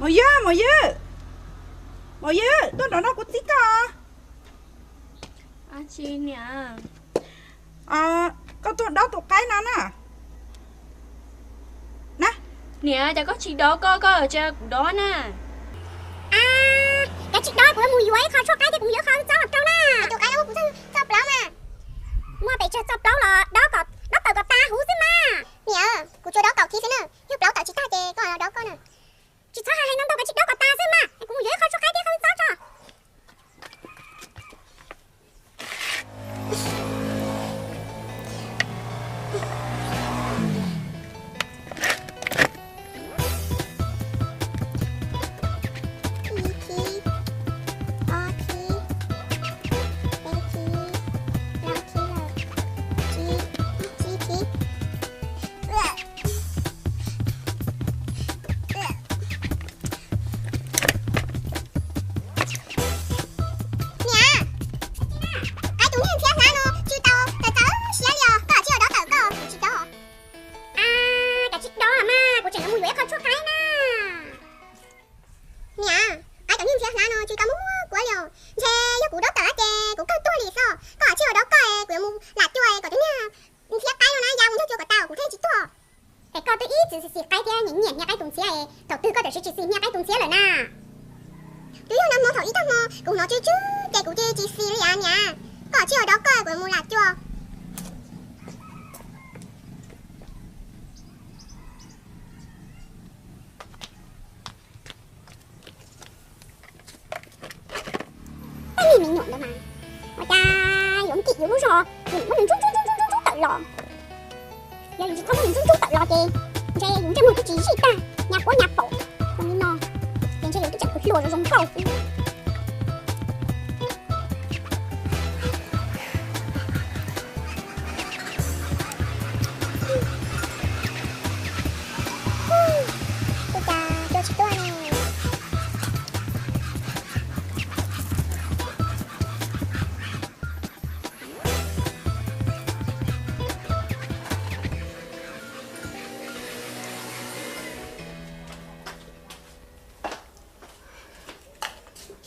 Maum Ywg, Maum Ywg, Maum Ywg, tuaj nrog nrog kuv txiv koj. Koj tuaj dob tus qaib no na. Niam, cas koj tsis dob koj, koj tsis kuv dob na? Koj tsis dob, kuv yuav mus yuav ib qho tshuaj qaib thiab kuv mus yuav qho txob los rau na. Tus qaib no muaj kuv txoj plaub mas. Muaj pes tsawg txoj plaub los dob kom, dob tawm kom tas huv xwb mas. Niam, kuv tsuas dob kaum kiv xwb na, yog plaub tawm tsis tag ces koj dob koj na. Tsis txhob hais hais ntau ntau, koj tsis dob kom tas xwb mas, kuv mus yuav ib qho tshuaj qaib thiab qho txob tso. Ib thib, ob thib, peb thib, plaub thib lawm, tsib, tsib thib. Niam, qaib tus niag ntxhiab hlav no tsw tau tawm txaus siab li os, koj tsis dob tawm koj, kuv tsis dob. Koj tsis dob mas, kuv tseem yuav mus yuav ib qho tshuaj qaib na. Niam, qaib tus niag ntxhiab hlav no tsw tau muaj muaj kuav li os, ntshe yog kuv dob tawm ces kuv kawg tuag li xwb, koj tsis dob koj, kuv yuav mus lam cua kom tus niag ntxhiab qaib no na ya mus nrog cua kom tau kuv thiaj tsis tuag. Es koj twb ib txwm xis xis qaib thiab nyiam nyiam hnia qaib tus ntxhiab, thaum twg koj tam sim tsis xis hnia qaib tus ntxhiab lawm na? Twb yog nag hmo thaum ib tag hmo kuv hnov tsw tsw ces kuv cia li tsis xis li as niam. Koj tsis dob koj, kuv yuav mus lam cua. Tej niag me nyuam ntawd mas, ua cas yuav nkim yus lub zog, yus muab nws ntxub ntxub ntxub ntxub ntxub tawm los. Yog yus tsis txhob muab nws ntxub ntxub tawm los ces ntshe yus ntsej muag twb tsis zij tag, nyas quav nyas paum zoo li no, ces ntshe yus twb tseem hluas zoo zoo nkauj xwb. Ua cas cua tsis tuaj ne?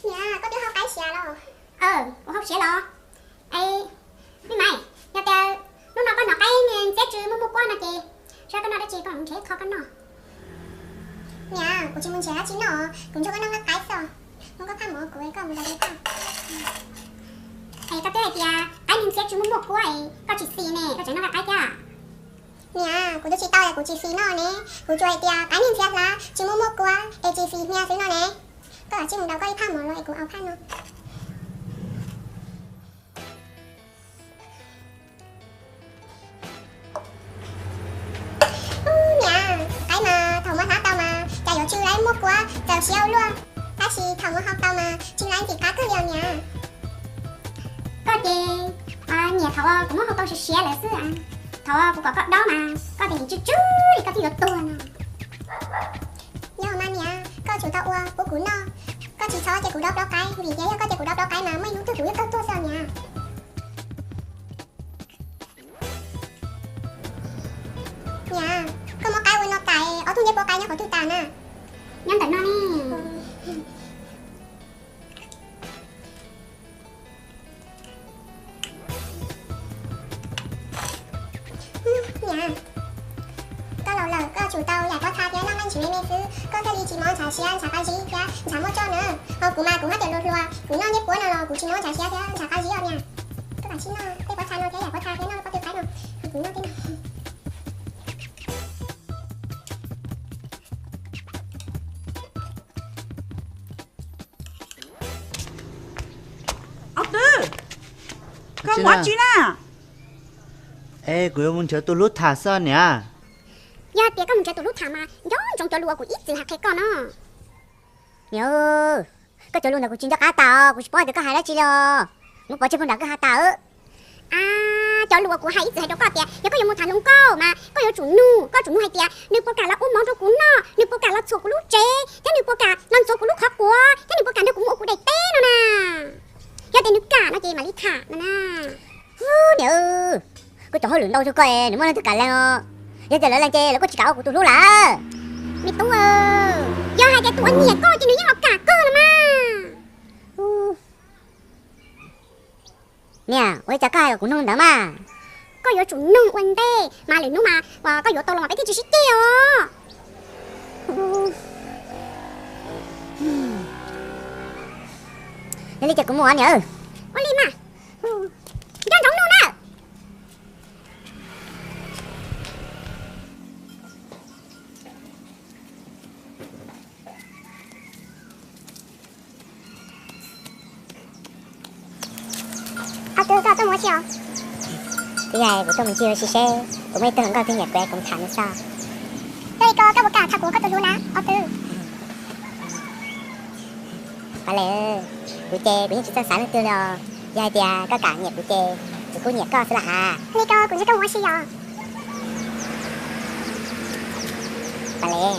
Niam, koj twb hau qaib siav los? Kuv hau siav los. Es, me mais, yog tias hnub no koj hnov qaib niag ntxhiab tsw muaj muaj kuab no ces, saib koj noj dab tsi koj mam mus nrhiav ib qho koj noj. Niam, kuv tsis mus nrhiav dab tsi noj, kuv nrog koj noj nqaij qaib xwb. Muab koj phaj mov kuv, koj mus da li phaj. Es koj twb hais tias qaib niag ntxhiab tsw muaj muaj kuab es koj tsis xis ne, koj tseem noj nqaij qaib thiab? Niam, kuv twb tsis tau es kuv tsis xis noj ne, kuv tsuas hais tias qaib niag ntxhiab hlav tsw muaj muaj kuab es tsis xis hnia xwb no ne. Koj kav tsij mus daus koj ib phaj mov los es kuv ua phaj no. Niam, qaib mas thaum muab hlab tau mas cas yuav tsw lawm muaj kuab txaus siab ua luaj, tab sis thaum muab hau tau mas tsw lawm ntxim qab kawg li os niam. Koj ces nyiam thaum kuv muab hau tau siav siav lawm xwb. Thaum kuv kom koj dob mas koj tias tsw tsw li koj twb yuav tuag no. Yog mas niam, koj tsum tau ua pub kuv noj, koj tsis txhob cia kuv dob plaub qaib, vim tias yog koj cia kuv dob plaub qaib mas muaj ib hnub twg kuv yeej kawg tuag xwb niam. Niam, koj muab qaib ua no tas, ob tug ncej puab qaib nyob qhov twg tas na? Nyob ntawm no ne. Niam, koj laus lawm koj tsum tau yaim pob txha thiab noj nqaij ntsis me me xwb, koj thiaj li tsis mob ntshav siab ntshav qab zib thiab ntshav muaj tsoj na. Ho kuv mas kuv haj tias hluas hluas, kuv noj ncej puab no los kuv tsis mob ntshav siab thiab ntshav qab zib os niam. Koj kav tsij noj tej pob txha no thiab yaim pob txha thiab noj lub pob tw qaib no. Kuv noj tej no. Ob tug, koj mus ua dab tsi na? Es kuv yuav mus nrhiav tus hlub tham xwb niam. Yog tias koj mus nrhiav tus hlub tham mas nco ntsoov cov lus uas kuv ib txwm hais qhia koj no. Niam, koj cov lus ntawd kuv tsis nco qab tas, kuv tsis paub hais tias koj hais dab tsi li os. Muab pov tseg puag nram kwj ha tas. Cov lus uas kuv hais ib txwm hais rau koj tias yog koj yuav mus tham hluas nkauj mas koj yuav tsum nug, koj tsum nug hais tias nws puas kam los ua mov rau kuv noj, nws puas kam los txhuam kuv lub tsev, thiab nws puas kam los ntxuav kuv lub qhov quav, thiab nws puas kam nrog kuv mus ua kuv daim teb no na. Yog tias nws kam no ces mam li tham no na. Niam, koj cov hauj lwm ntau rau koj es nws muaj leej twg kam leej os? Yog tias lawv leej ces lawv kuj tsis kam ua kuv tus hlub lawm. Me tub, yog hais tias tus uas nyiam koj ces nws yeej los kam kawg los mas. Niam, ua li cas koj hais kom kuv nug ntawd mas? Koj yuav tsum nug ua ntej mas lwm hnub mas koj yuav tau los mas peb thiaj tsis sib ceg os. Yog li ces kuv mus os niam. Ua li mas, nco ntsoov nug na. Ob tug, koj tuaj mus ua si os? Twb yog kuv tuaj mus ncig ua si seb puas muaj ib tug hluas nkauj twg nyiam kuv es kuv mus tham nws xwb. Yog li ko koj puas kam tham kuv ua koj tus hluas na ob tug? Paj Lis, kuv ces kuv yeej tsis txawj xav leej twg li os. Yog hais tias koj kam nyiam kuv ces kuv kuj nyiam koj xwb lam has. Yog li ko kuv nrog koj mus ua si os. Paj Lis,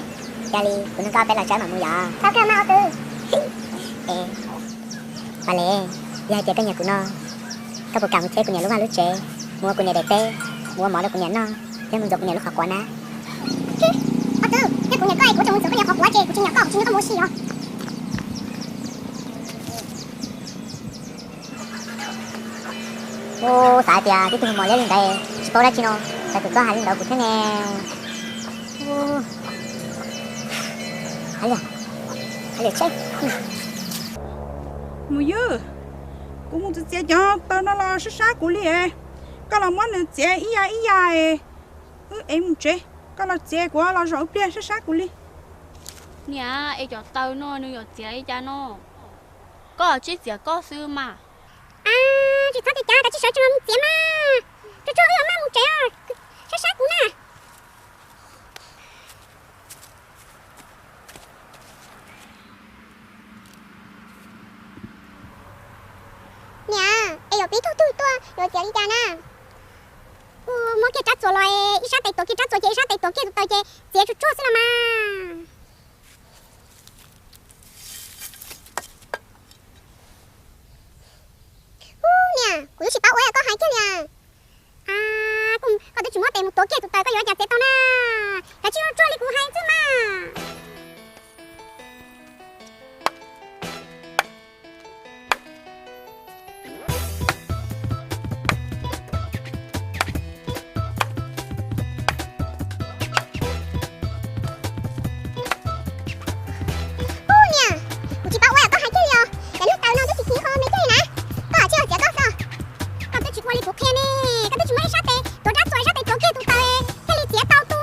yog li kuv nug koj peb los tsev mam mus yom? Tau kawg mas ob tug. Paj Lis, yog hais tias koj nyiam kuv no, koj puas kam mus cheb kuv niam lub vaj lub tsev, mus ua kuv niam daim teb, mus ua mov rau kuv niam noj, thiab mus ntxuav kuv niam lub qhov quav na? Ob tug, yog kuv nyiam koj es kuv tseem mus ntxuav kuv niam qhov quav ces kuv tsis nyiam koj, kuv tsis nrog koj mus ua si os. Ub, xav hais tias tib tug mos liab li ntawd tsis paub dab tsi no, cas tus koj hais li ntawd kuv thiab ne. Mus yog, kuv mus txiav txiav cov taws no los sab sab kuv li, koj los muab nws txiav ib yam ib yam, wb ev mus tsev, koj los txiav kuv los zaum ib pliag sab sab kuv li. Niam, es cov taws no nws yuav txiav li cas no? Koj tsib txiav koj xwb mas. Tsis txhob tias cas, koj tsib sawv tsees los mus txiav mas. Tsuag tsuag wb yuav maj mus tsev, sab sab kuv na. Niam, es yuav pib tug twg tuaj yuav txiav li cas na? Kuv muab kiag rab txuas los, ib sab tes tuav kiag rab txuas ces ib sab tes tuav kiag tus taws ces txiav tsuag tsuag xwb los mas. Ub, niam, kuv twb tsis paub ua li koj hais kiag li. Koj twb tsis muab tes mus tuav kiag tus taws koj yuav ua cas txiav tau na? Kav tsij ua tsuag li kuv hais xwb mas. Ub, niam, kuv tsis paub ua li koj hais kiag li os. Cov niag taws no twb tsis khiv qho me kiag li na. Koj tsis yog txiav koj xwb. Koj twb tsis ua li kuv qhia ne, koj twb tsis muab ib sab tes tuav rab txuas ib sab tes tuav kiag tus taws thiaj li txiav tau.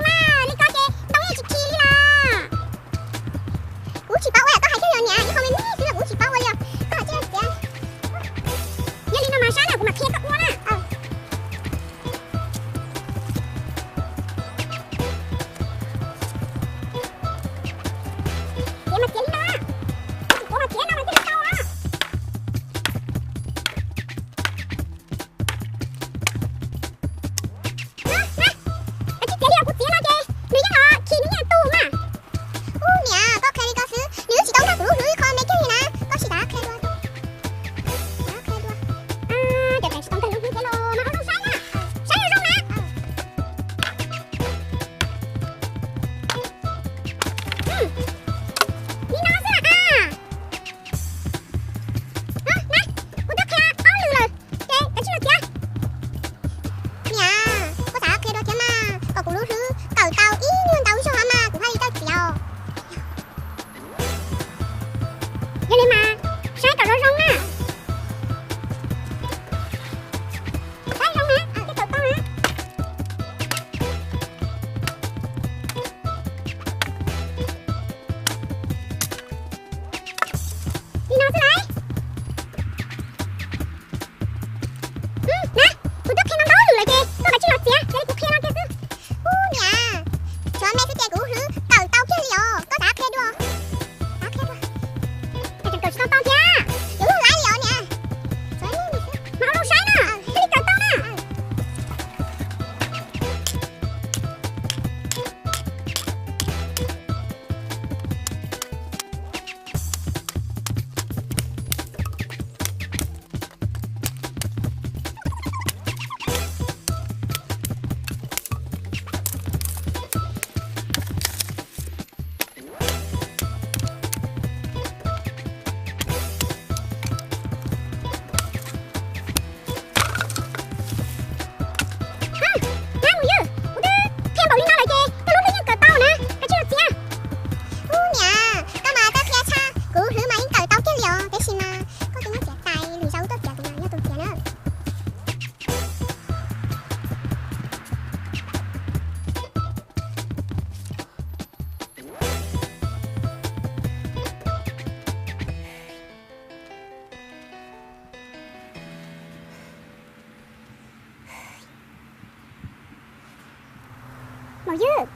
Maum Ywg,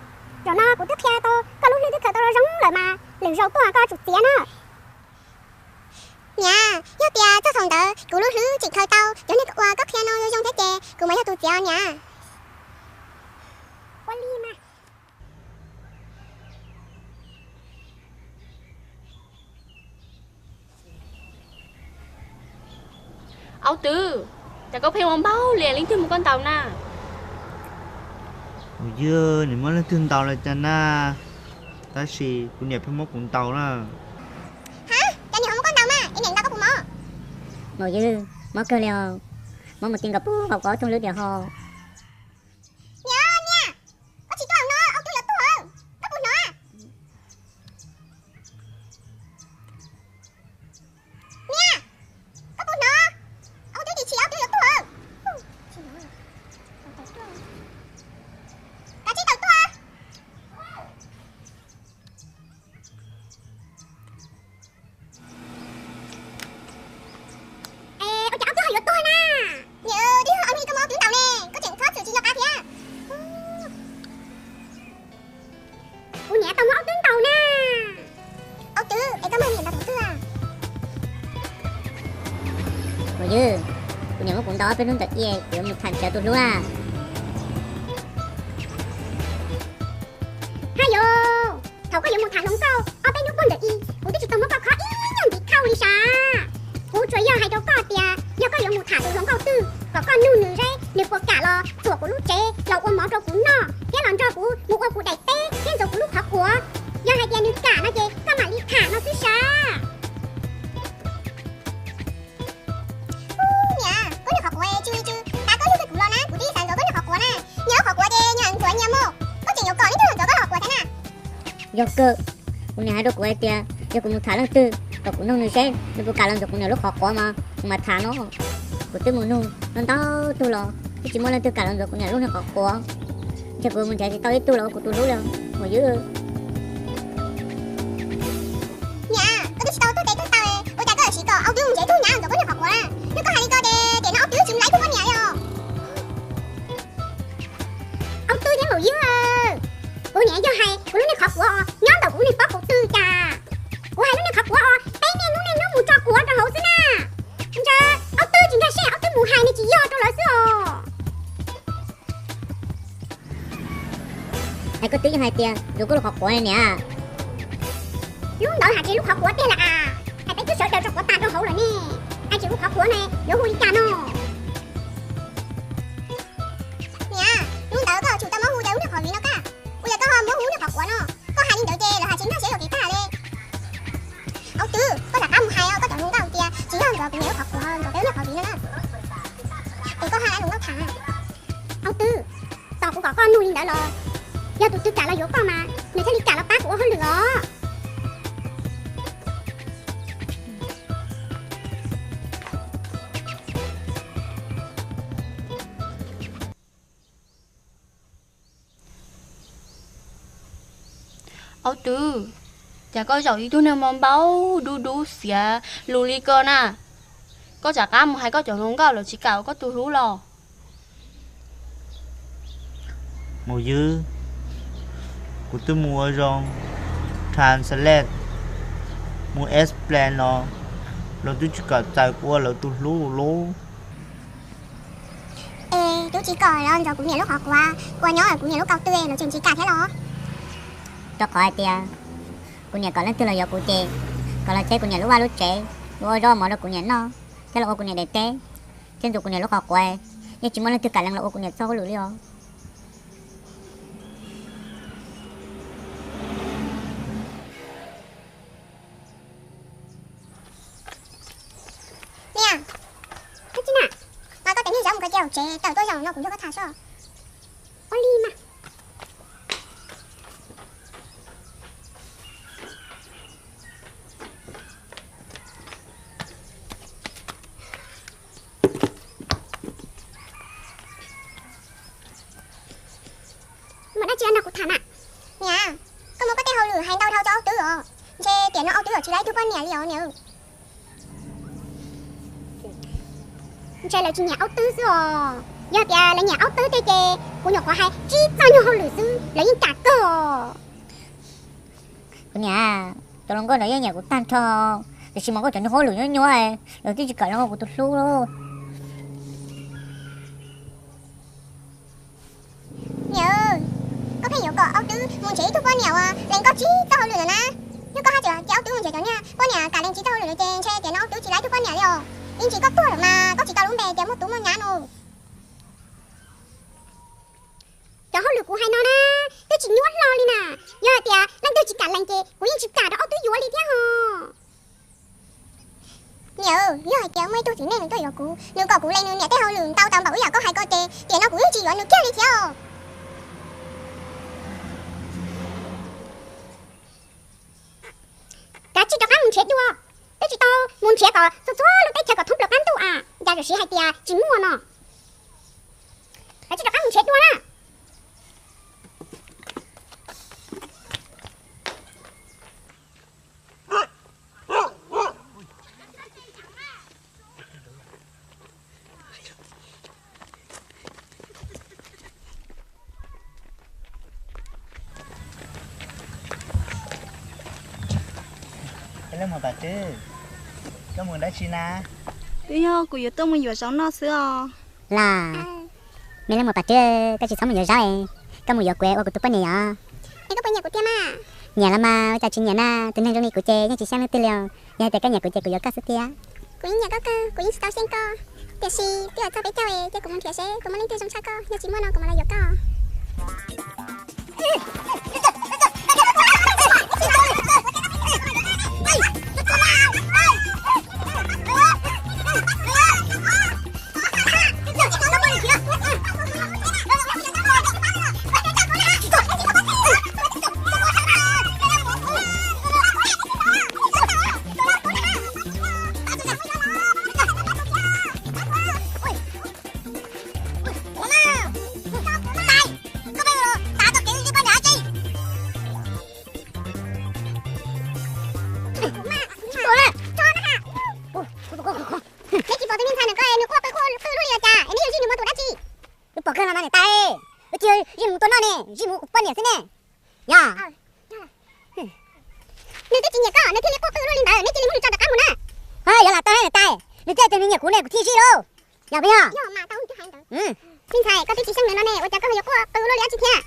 zaum no kuv twb qhia tau koj lub hlwb twb khaws tau zoo zoo lawm mas lwm zaus tuaj koj tsum txiav na. Niam, yog tias txog thaum ntawd kuv lub hlwb tseem khaws tau cov niag uas koj qhia no zoo thiab ces kuv mam yog tus txiav niam. Ua li mas. Aub Twb, cas koj pheej ua npaug li, leej twg muab koj ntaus na? Maum Ywg, nim muab leej twg ntaus los cas na, tab sis kuv niam pheej muab kuv ntaus na. Ha, cas niam ho muab koj ntaus mas, es niam ntaus koj puas mob? Maum Ywg, mob kawg li os, mob mus ti nkaus puag hauv kuv ob tug hlwb tiag ho. Niam, niam, koj tsis tuaj no, Aub Twb yuav tuag, koj puas hnov? Niam, koj puas hnov? Aub Twb tis chim, Aub Twb yuav tuag. Kav tsij tawm tuaj. Es ua cas Aub Twb ho yuav tuag na? Niam, twb yog Aub Twb muab Aub Twb ntaus ne, koj tseem txhob txwm tsis nco qab thiab. Kuv niam tau muab Aub Twb ntaus na. Aub Twb, es koj muab niam ntaus thaum twg? Maum Ywg, kuv niam muab kuv ntaus ob peb hnub ntawm ib, kuv yuav mus tham nrhiav tus hlub na. Ha yos, thaum koj yuav mus tham hluas nkauj ob peb hnub puag ntawm ib, kuv twb tsis tau muab koj khob ib nyuag ntiv khauj li sav. Kuv tsuas yog hais rau koj tias yog koj yuav mus tham tus hluas nkauj twg kom koj nug nws seb nws puas kam los txuam kuv lub tsev los ua mov rau kuv noj thiab los nrog kuv mus ua kuv daim teb thiab ntxuav kuv lub qhov quav. Yog hais tias nws kam no ces koj mam li tham no xwb sav. Niam, koj niag qhov quav tsw tsw, tas koj yug kiag kuv los na, kuv twb xav ntxuav koj niag qhov quav na. Nyias lub qhov quav ces nyias ntxuav nyias mus, koj tseem yuav kom leej twg los ntxuav koj lub qhov quav thiab na? Yog kawg, kuv niam hais rau kuv hais tias yog kuv mus tham leej twg kom kuv nug nws seb nws puas kam los ntxuav kuv niam lub qhov quav mas kuv mam tham no. Kuv twb mus nug ntau ntau tug los twb tsis muaj leej twg kam los ntxuav kuv niam lub niag qhov quav. Ntshe kuv mus nrhiav tsis tau ib tug los ua kuv tus hlub li, Maum Ywg. Niam, koj twb tsis tau tuag tes tuag taw, ua cas koj yuav siv kom Aub Twb mus nrhiav ib tug nyab ntxuav koj niag qhov quav na? Yog koj hais li ko ces tiam no Aub Twb tsis muaj ib tug poj niam li os. Aub Twb thiab Maum Ywg, kuv niam yog hais kuv lub niag qhov quav os nyob ntawm kuv niag pob qaum twg cas? Kuv hais lub niag qhov quav os peb niaj hnub niaj hnub mus tso quav rau hauv xwb na. Ntshe Aub Twb tsis nkag siab, Aub Twb mus hais nws tsis yog rau lawv xwb os. Es koj twb yeej hais tias ntxuav koj lub qhov quav niam. Lub ntawd hais tias lub qhov quav tiag lawm as, hais peb twb sawv daws tso quav tas rau hauv lawm ne, hais tias lub qhov quav ne yuav hu li cas no? Niam, lub ntawd koj tsuas tau muab hu tias lub niag qhov viv no koj, ua cas koj ho muab hu lub niag qhov quav no? Koj hais li ntawd ces lawv hais tsis nkag siab yuav kev tag li. Aub Twb, koj rov qab mus hais koj cov hluas nkauj tias tsis yog ntxuav kuv niam lub qhov quav, ntxuav peb lub niag qhov viv no na. Es koj hais hluas nkauj tham. Aub Twb, tos kuv kom koj nug li ntawd los, yog tus twg kam los yuav koj mas nws thiaj li kam los pab kuv ua hauj lwm os. Aub Twb, cas koj zaum ib tug neeg muaj npaum dub dub xiav lus li ko na? Koj rov qab mus hais koj cov hluas nkauj lawv tsis kam ua koj tus hlub los? Maum Ywg, kuv twb mus ua zoo translate, mus explain los, lawv twb tsis kam txais kuv ua lawv tus hlub lub. Es twb tsis kom los ntxuav kuv niam lub qhov quav, ua nyob kuv niam lub qhov twg los tseem tsis kam thiab los? Rau qhov hais tias kuv niam kom leej twg los yuav kuv ces kom los tseb kuv niam lub vaj lub tsev, los ua zaub mov rau kuv niam noj, thiab los ua kuv niam daim teb, thiab ntxuav kuv niam lub qhov quav, yeej tsis muaj leej twg kam lees los ua kuv niam txoj hauj lwm li os. Niam, koj tias niag zaub mus koj cia hauv tsev tawm tuaj zaum no kuv nrog koj tham soj. Ua li mas. Muaj dab tsi no kuv tham na. Niam, koj muab koj tej hauj lwm hais ntau dhau rau Aub Twb os. Ntshe tiam no Aub Twb yuav tsis laib tug poj niam li os niam. Ntshe lawv tsis nyiam Aub Twb xwb os. Yog tias lawv nyiam Aub Tub tiag ces kuv nyuam qhuav hais tsib txoj nyuag hauj lwm xwb lawv yeej kam kawg os. Kuv niam, cov hluas nkauj no yeej nyiam kuv tag nrho, tiam sis mas koj cov nyuag hauj lwm nyuaj nyuaj, lawv twb tsis kam los nrog kuv tus hlub lauj. Niam, koj pheej yuav kom Aub Tub mus nrhiav ib tug poj niam uas lees koj tsib txoj hauj lwm lawm na. Yog koj haj tseem cia Aub Tub mus nrhiav cov niag poj niam kam lees tsib txoj hauj lwm lawm ces ntshe tiam no Aub Tub tsis laib tug poj niam li os. Ib ntsis koj tuag lawm mas koj tsis tau lub npe tias muaj tub muaj nyab no. Cov hauj lwm kuv hais no na, twb tsis nyuaj hlo li na. Yog hais tias leej twg tsis kam lees ces kuv yeej tsis kam rau Aub Tub yuav li thiab ho. Niam, yog hais tias muaj ib tug txiv neej nws tuaj yuav kuv, nws kom kuv lees nws niam tej hauj lwm ntau tau npaum ib yam koj hais ko ces tiam no kuv yeej tsis yuav nws kiag li thiab. Kav tsij rov qab mus nrhiav dua, twb tsis tau mus nrhiav kom txhua txhua lub teb chaws kom thoob plaws qab ntuj a, cas tam sim hais tias tsis muaj no. Kav tsij rov qab mus nrhiav dua na. Leej muam Pam Twb, koj mus dab tsi na? Twb yog kuv yuav tuaj mus yuav zaub noj xwb os. Los, me leej muam Pam Twb, koj tsis txhob mus yuav zaub es, koj mus yuav kuv ua kuv tus poj niam yom. Es koj puas nyiam kuv tiag mas? Nyiam los mas, ua cas tsis nyiam na, tus neeg zoo li kuv ces yeej tsis xyeej leej twg li os. Yog hais tias koj nyiam kuv ces kuv yuav koj xwb tiag. Kuv yeej nyiam koj kawg, kuv yeej tsis tau xyeej koj. Tiam sis twb yuav txog peb caug es cia kuv mus nrhiav seb puas muaj leej twg zoo tshaj koj, yog tsis muaj no kuv mam los yuav koj. Neb tsis pom tus me ntxhais ntawm koj nws quaj qw quaj qw luaj li los cas es neb yuav zij nws mus ua tus dab tsi? Wb pom kawg los mas niam tais, wb tsis zij mus tua noj ne, zij mus ua poj niam xwb ne. Yog, nws twb tsis nyiam koj nws thiaj li quaj qw luaj li ntawd, neb cia li muab nws tso rov qab mus na. Yog lam tau niam tais, nws thiaj tias nws nyiam kuv ne kuv thiaj zij lauj. Yog puas yog? Me ntxhais, koj twb tsis xyeej nws no ne ua cas koj ho yuav quaj qw luaj li dab tsi thiab?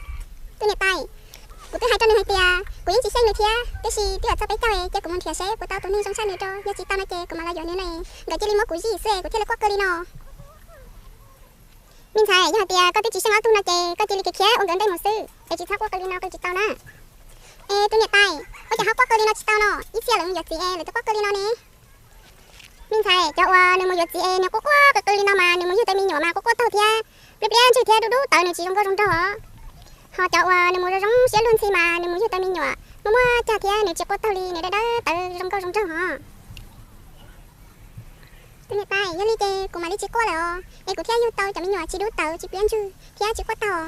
Tus niam tais, kuv twb hais rau nws hais tias kuv yeej tsis xyeej nws thiab, tiam sis twb yuav txog peb caug es cia kuv mus nrhiav seb puas tau tus neeg zoo tshaj nws rau, yog tsis tau no ces kuv mam los yuav nws ne. Nkawd cia li muab kuv zij xwb es kuv thiaj li quaj qw li no. Me ntxhais, yog hais tias koj twb tsis xyeej ob tug no ces koj cia li khiav khiav ua nkawd ntej mus xwb es tsis txhob quaj qw li no qw tsis tau na. Es tus niam tais, ua cas ho quaj qw li no tsis tau no? Ib txhia lawv mus yuav txiv es lawv twb quaj qw li no ne. Me ntxhais, cov uas nws mus yuav txiv es nws quaj quaj qw qw li no mas nws mus yug tau me nyuam mas quaj quaj taug thiab, pliab pliab ntswg thiab dub dub tawv nws tsis zoo nkauj zoo nraug os. Ho cov uas nws mus zoo zoo siab luag ntxhi mas nws mus yug tau me nyuam muaj muaj cag thiab nws tsis quaj taug li, nws dawb dawb tawv zoo nkauj zoo nraug os. Tus niam tais, yog li ces kuv mam li tsis quaj lawm os, es kuv thiaj yug tau cov me nyuam tsis dub tawv tsis pliab ntswg thiab tsis quaj taug.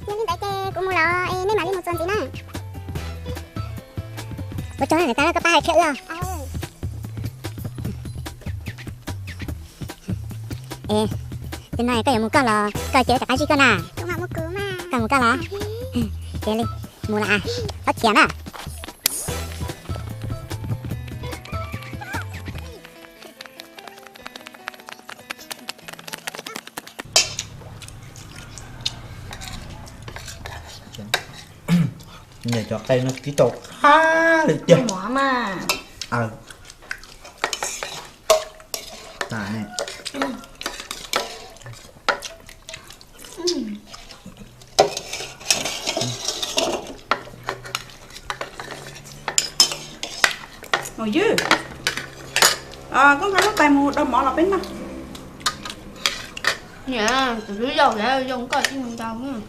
Yog li ntawd ces kuv mus lawm es nej mam li mus txuas ntxiv na. Ua tsaug na niam tais, koj pab hais qhia wb. Es, tus no koj yuav mus koj los koj cia wb rov qab zij koj na? Koj mus koj los? Cia li mus lawm, txhob khiav na. Nyiam cov qe no tib tau qab li tiag. Ywg, koj nqa lub tais mus dau mov los peb noj. Niam, tus hlub yau thiab yau koj tsis mus dau. Niam,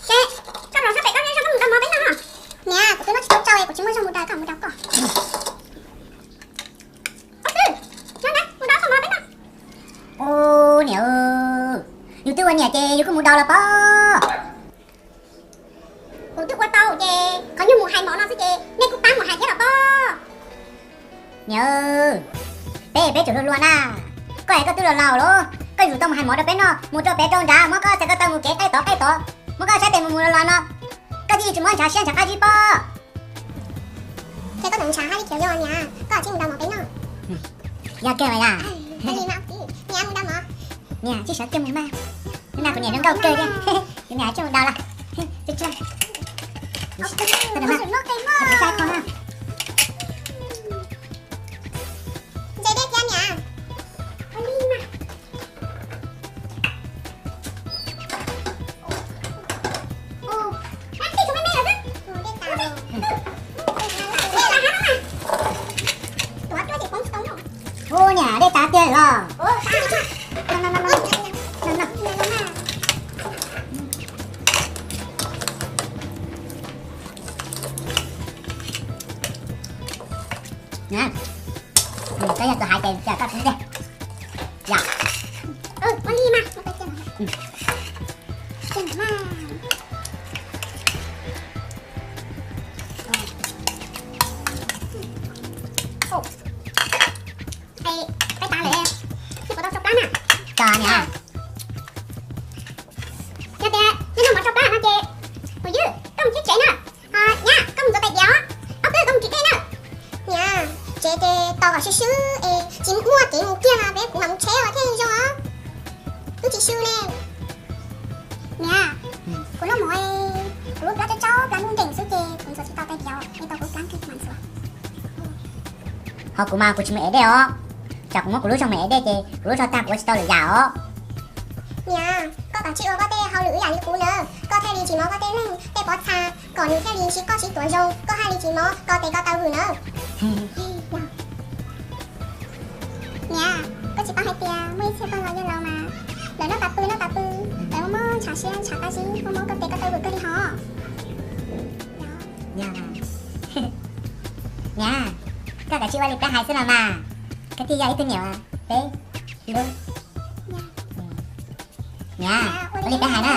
ces koj los sab pem koj neb sab koj mus dau mov peb noj. Niam, kuv twb noj tsis tau tsau es kuv tsis muaj zog mus dau, koj mus dau koj. Ub, niam, yus twb ua niam ces yus kuj mus dau los pob. Kuv twb ua tau ces qhov nyuag mus hais mov no xwb ces nej kuj pab mus hais thiab los pob. Niam, peb peb tseem hluas hluas na, koj es koj twb los laus lawm, koj yuav tau mus hais mov rau peb noj, mus rau pem rau nrad, muab koj txhais ko taw mus kev qaij tod qaij tod, muab koj sab tes mus mus los los no, koj thiaj tsis muab ntshav siab ntshav qab zib pob. Ces koj tseem ntshav hais li cas yog niam, koj tsis mus da mov peb noj. Yog kawg mas yom. Niam, tsis sawv kiag mus mas, na kuv niam zoo nkauj kawg thiab, kuv niam tsis mus da lawm. Ntse dej thiab niam. Ub, niam, dej tas tiag los. Koj yog tus hais ces koj tsis tiag. Yom. Peb tas lawm, tsis pub tau tso plab na. Tso niam. Yog tias nej noj mov tso plab no ces mus ywg, koj mus tsev na. Nyab, koj mus ntxuav tais diav, ob peb koj mus tsev dej na. Niam, tsev ces tos kom swb swb es tsis muaj kev mus kiag mas peb kuv mam mus tsheb os thiaj zoo os. Twb tsis swb ne. Niam, kuv noj mov, kuv lub plab tsaub tsaub plab ntees xwb ces kuv ntxuav tsis tau tais diav, es tau kuv plab nkeeg mam ntxuav. Ho kuv mas kuv tsis mus ev dej os, tsam kuv muab kuv lub zog mus ev dej ces kuv lub zog tag kuv ua tsis tau lwm yam os. Niam, koj kav tsij ua koj tej hauj lwm ib yam li kuv na, koj thiaj li tsis mob koj tej leeg tej pob txha, kom nws thiaj li sib qoj sib tuav zoo, koj thiaj li tsis mob ko tes ko taw vwm na. Niam, koj tsis paub hais tias muaj ib txhia pog laus yawg laus mas lawv noj tas pw noj tas pw, lawv muaj mob ntshav siab ntshav qab zib, muaj mob ko tes ko taw vwm kawg li hos. Niam, koj kav tsij ua li peb hais xwb los mas, koj thiaj yog ib tug niam peb hlub. Niam, ua li peb hais na.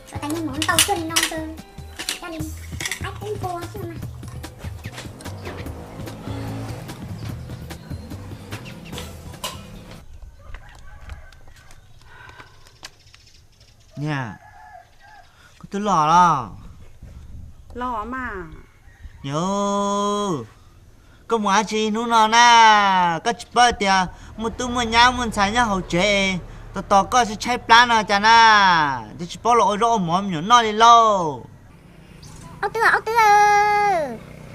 Suav tais niag mov ntau cuag li no ntawd, coj li qaib qub npua xwb mas. Niam, koj twb los los? Los mas. Niam, koj mus dab tsi hnub no na? Koj tsis paub tias muaj tub muaj nyab muaj ntxhais nyob hauv tsev tos tos koj tshaib plab no cas na? Twb tsis paub los ua zaub ua mov me nyuam noj li lauj. Ob tug, ob tug,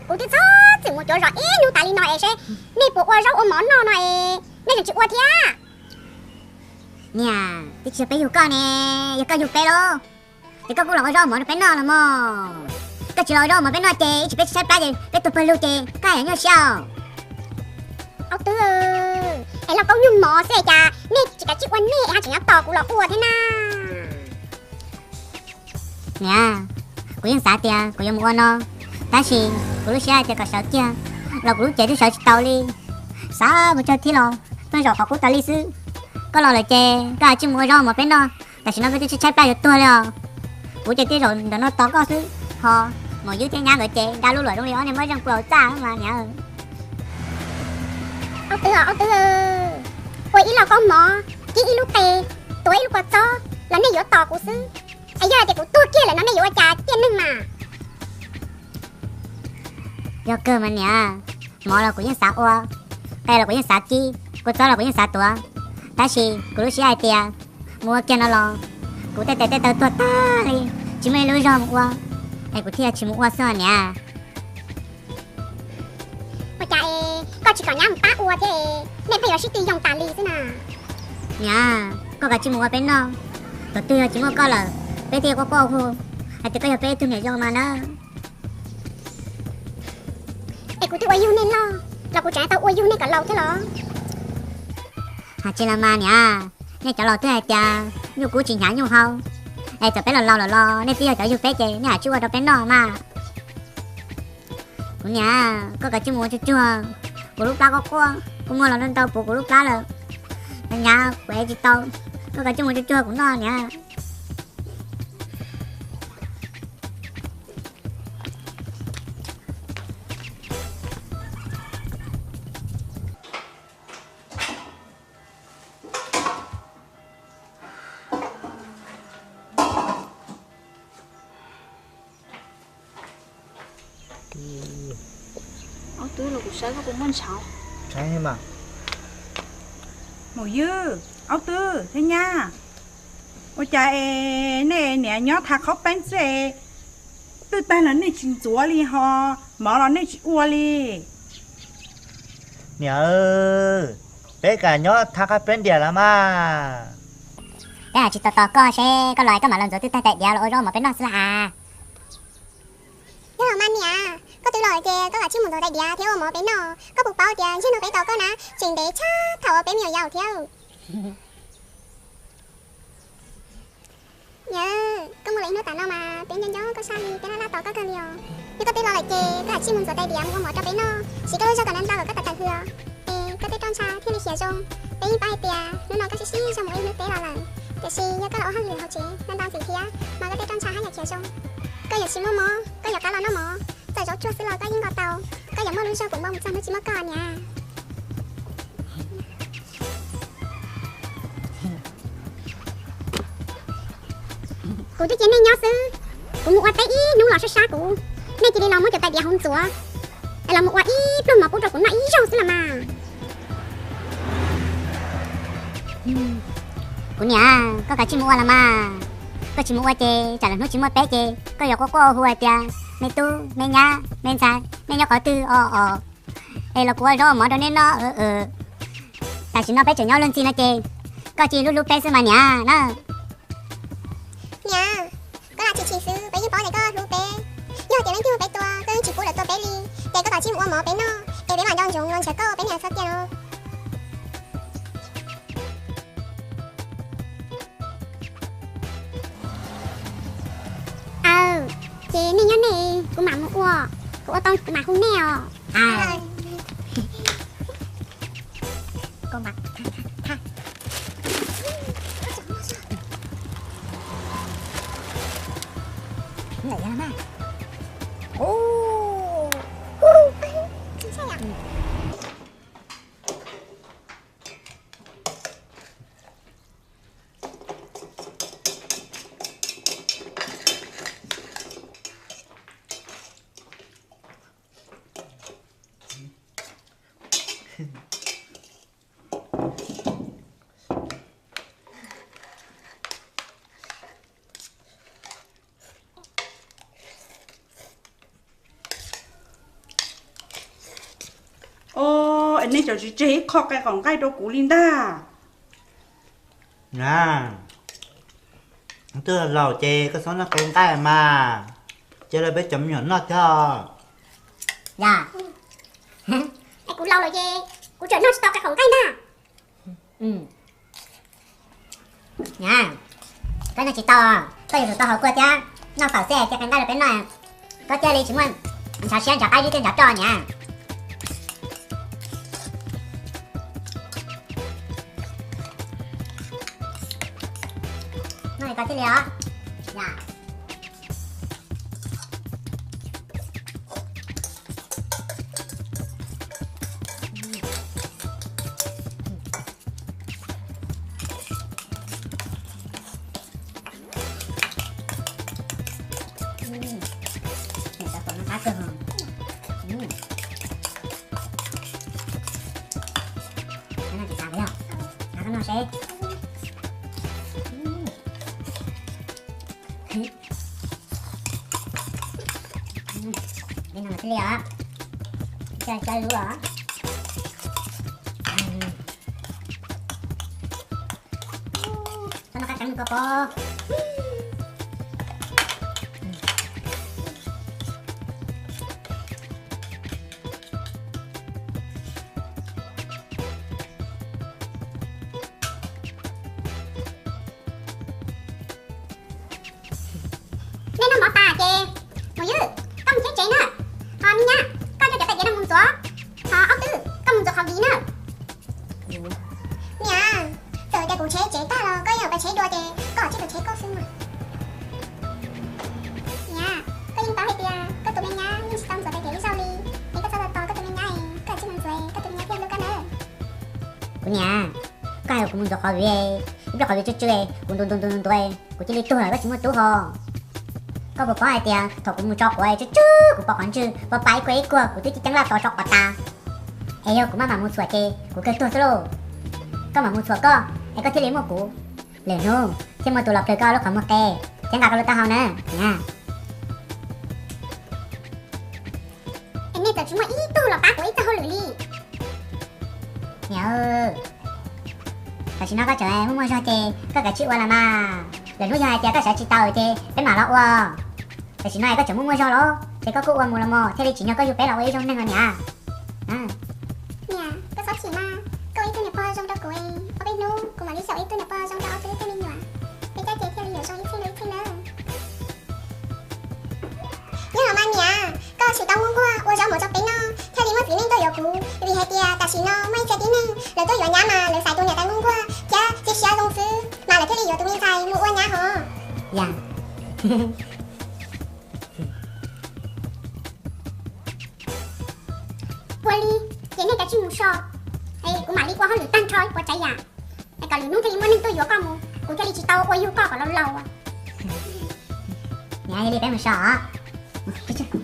kuv twb txhob txwm mus cuav zos ib hnub tas li no es seb nej puas ua zaub ua mov noj no es nej tseem tsis ua thiab. Niam, twb tsis yog peb yug koj ne, yog koj yug peb lauj, ces koj kuj los ua zaub ua mov rau peb noj los mog. Koj tsis los ua zaub ua mov peb noj ces ib tsam peb tshaib plab ces peb tuag pawg lug ces koj yuav nyuaj siab. Ob tug, es lauj kaub nyuag mov xwb cas nej tsis kav tsij ua nej es ho tseem nyob tos kuv los ua thiab na. Niam, kuv yeej xav tias kuv yuav mus ua no, tab sis kuv lub siab hais tias kom sawv kiag los kuv lub cev twb sawv tsis tau li. Xav mus tsawg thib los pheej zaum qhov qub tas li xwb. Koj los lawm ces koj kav tsij mus ua zaub ua mov peb noj, tam sim no peb twb tshaib plab yuav tuag li os. Kuv ces twb zaum ntawm no tos koj xwb, ho maum yub thiab nyab nkawd ces nra lub luam zoo li ob niag muab zeej pua hauv txaj mas niam. Ob tug, ob tug, ua ib lauj kaub mov, kib ib lub qe, tuav ib lub kua txob los nej yuav tos kuv xwb. Es yog hais tias kuv tuag kiag lawm no nej yuav ua cas tiag neeg mas? Yog kawg mas niam, mov los kuv yeej xav ua, qe los kuv yeej xav kib, kua txob los kuv yeej xav tuav, tab sis kuv lub siab hais tias mus ua kiag no los kuv tej tes tej taw tuag tag li, tsis muaj ib lub zog mus ua, es kuv thiaj tsis mus ua xwb niam. Ua cas es koj tsis kom nyab mus pab ua thiab, nej pheej yuav sib tw yoog tas li xwb na? Niam, koj kav tsij mus ua peb noj, thaum twg yog tsis muaj koj lawm peb thiaj quaj quaj hu hais tias koj yog peb ib tug niam yau mas na. Es kuv twb ua yug nej loj los kuv tseem tau ua yug nej kom laus thiab los? Hais tsis los mas niam, nej cov laus twb hais tias nyuj kub tsis hnyav nyuj hau, es txawm peb los laus lawm los nej twb yog cov yug peb ces nej haj tsij ua rau peb noj mas. Kuv niam, koj kav tsij mus ua tsuag tsuag, kuv lub plab quaj quaj, kuv muag los ntau ntau puv kuv lub plab lawm. Los nyab, kuv ev tsis tau, koj kav tsij mus ua tsuag tsuag kuv noj niam. Aub twb los kuv saib koj puas muaj ntshauv. Maum Ywg, Aub twb thiab nyab, ua cas es nej niam nyob tha qhaub peeb xwb es twb tag los nej tsis ntxuav li ho mov los nej tsis ua li? Niam, peb kam nyob tha qhaub peeb diam los mas. Peb hais tsis tos tos koj seb koj los koj mam los ntxuav twb tag tais diav los ua zaub mov peb noj xwb las as. Yog los mas niam, koj twb los ces koj kav tsij mus ntxuav tais diav thiab ua mov peb noj. Koj puas paub tias ntsej no peb tau koj na tseem ntev tshaj thaum uas peb me nyuam yaus thiab. Niam, koj mus lawm ib hnub tas no mas peb nco nco koj sab li peb laj laj tos koj kawg li os. Yog koj twb los lawm ces koj kav tsij mus ntxuav tais diav mus ua mov rau peb noj, siv koj lub zog kom ntau ntau kom koj tawm tawm hws os. Es koj tej roj ntsha thiaj li khiav zoo. Peb yeej paub hais tias hnub no koj sib sib zog mus ua ib hnub teb los lawm, tiam sis yog koj los ua hauj lwm hauv tsev ntau ntau ntxiv thiab mas koj tej roj ntsha haj yam khiav zoo. Koj yuav tsis muaj mob, koj yuav qab los noj mov, txawm zaub tsuag xwb los koj yeej nqa tau. Koj yuav muaj lub zog puv npo mus txog hnub tsis muaj koj niam. Kuv twb cia nej nyob xwb, kuv mus ua teb ib hnub los sab sab kuv, nej cia li los muab cov tais diav hauv ntxuav, es los mus ua ib pluag mov pub rau kuv noj ib zaug xwb los mas. Kuv niam, koj kav tsij mus ua los mas. Koj tsis mus ua ces tsam lwm hnub tsis muaj peb ces koj yuav quaj quaj hu hais tias me tub me nyab me ntxhais nej nyob qhov twg os os, es los kuv ua zaub ua mov rau nej noj. Tam sim no peb tseem nyob luag ntxhi no ces koj cia li hlub hlub peb xwb mas niam na. Niam, koj lam chim chim xwb, peb yeej paub tias koj hlub peb. Yog tias leej twg muab peb tua, koj yeej tsis pub lawv tua peb li, ces koj kav tsij mus ua mov peb noj, es peb mam nco ntsoov los ntshaw koj peb niam txhob cia no. Aw, ces nej nyob nej, kuv mam mus ua, kuv ua tau kuv mam hu nej os. Os, es nej tseem tsis tseg ib qho qe qaum nqaij rau kuv li ntag. Na, twb laus ces koj txhob noj qe nqaij mas, cia rau peb cov me nyuam noj thiab. Yog, es kuv laus lawm ces kuv tseem noj tsis tau qe qaum nqaij ntag. Niam, koj noj tsis tau, koj yuav tsum tau haus kua thiab noj fawm xwb, cia qe nqaij rau peb noj. Koj thiaj li tsis muaj ntshav siab ntshav qaib zib tej ntshav roj niam. Noj li ko thiaj li os. Cov qhuav no qab kawg. Noj tsis tas li os. Noj seb. Li no thiaj li os. Coj coj lub os. Txhob noj qab qeeb ko pob. Nej noj mov tas ces, Maum Ywg, koj mus thiab tsev na. Ho me nyab, Kuv tsheb tsev tag los koj yeej yuav pais tsheb dua ces koj tsis tus tsheb koj xwb mas. Niam, koj yeej paub hais tias koj tus me nyab yeej tsis tau ntxuav tais diav ib zaug li, es koj txhob tos koj tus me nyab, koj tsis mus ntxuav koj tus me nyab thiaj hlub koj nawb. Kuv niam, koj hais kuv mus ntxuav qhov vim, ib pliag qhov vim tsw tsw, kuv ntuav ntuav ntuav ntuav, kuv cia li tuag lawm koj tsis muaj tub ho. Koj puas paub hais tias thaum kuv mus tso quav tsw tsw, kuv pom qhov ntswg pab pab ib kuag ib kuag kuv twb ceeb laj tos tso quav tas. Es yog kuv maj mam mus txhuam ces kuv kawg tuag xwb lauj. Koj mam mus txhuam koj es koj thiaj li muaj kuv. Lwm hnub thiaj muaj tus los plhws koj lub qhov muag qe thiab nqa koj lub taub hau na niam. Es nej txawm tsis muaj ib tug los pab kuv ib txoj hauj lwm li. Niam, tam sim no koj tseem muaj muaj zog ces koj kav tsij ua los mas. Lwm hnub yog hais tias koj xav tsis tau ces peb mam los ua. Tam sim no es koj tseem muaj muaj zog los ces koj kuj ua mus los mas thiaj li tsim nyog koj yug peb los ua ib zaug neeg os niam. Niam, koj txhob chim mas, koj ua ib tug niam pog zoo rau kuv, ob peb hnub kuv mam li xyaum ua ib tug niam pog zoo rau ob tug ib tug me nyuam, peb coj ces thiaj li yuav zoo ib txheej rau ib txheej nawb. Nyob los mas niam, koj tsis tau muaj nquag ua zaub mov rau peb noj thiaj li muaj txiv neej tuaj yuav kuv, vim hais tias tam sim no muaj ib txhia tib neeg lawv tuaj yuav nyab mas lawv xaiv tus niam tais muaj nquag thiab txij siab zoo xwb mas lawv thiaj li yuav tus me ntxhais mus ua nyab hos. Yam. Ua li, ces nej kav tsij mus so, kuv mam li ua hauj lwm tag nrho ua tsav yam, kom lwm hnub thiaj li muaj neeg tuaj yuav koj mus, kuv thiaj li tsis tau ua yug koj kom laus laus. Niam, yog li peb mus so os.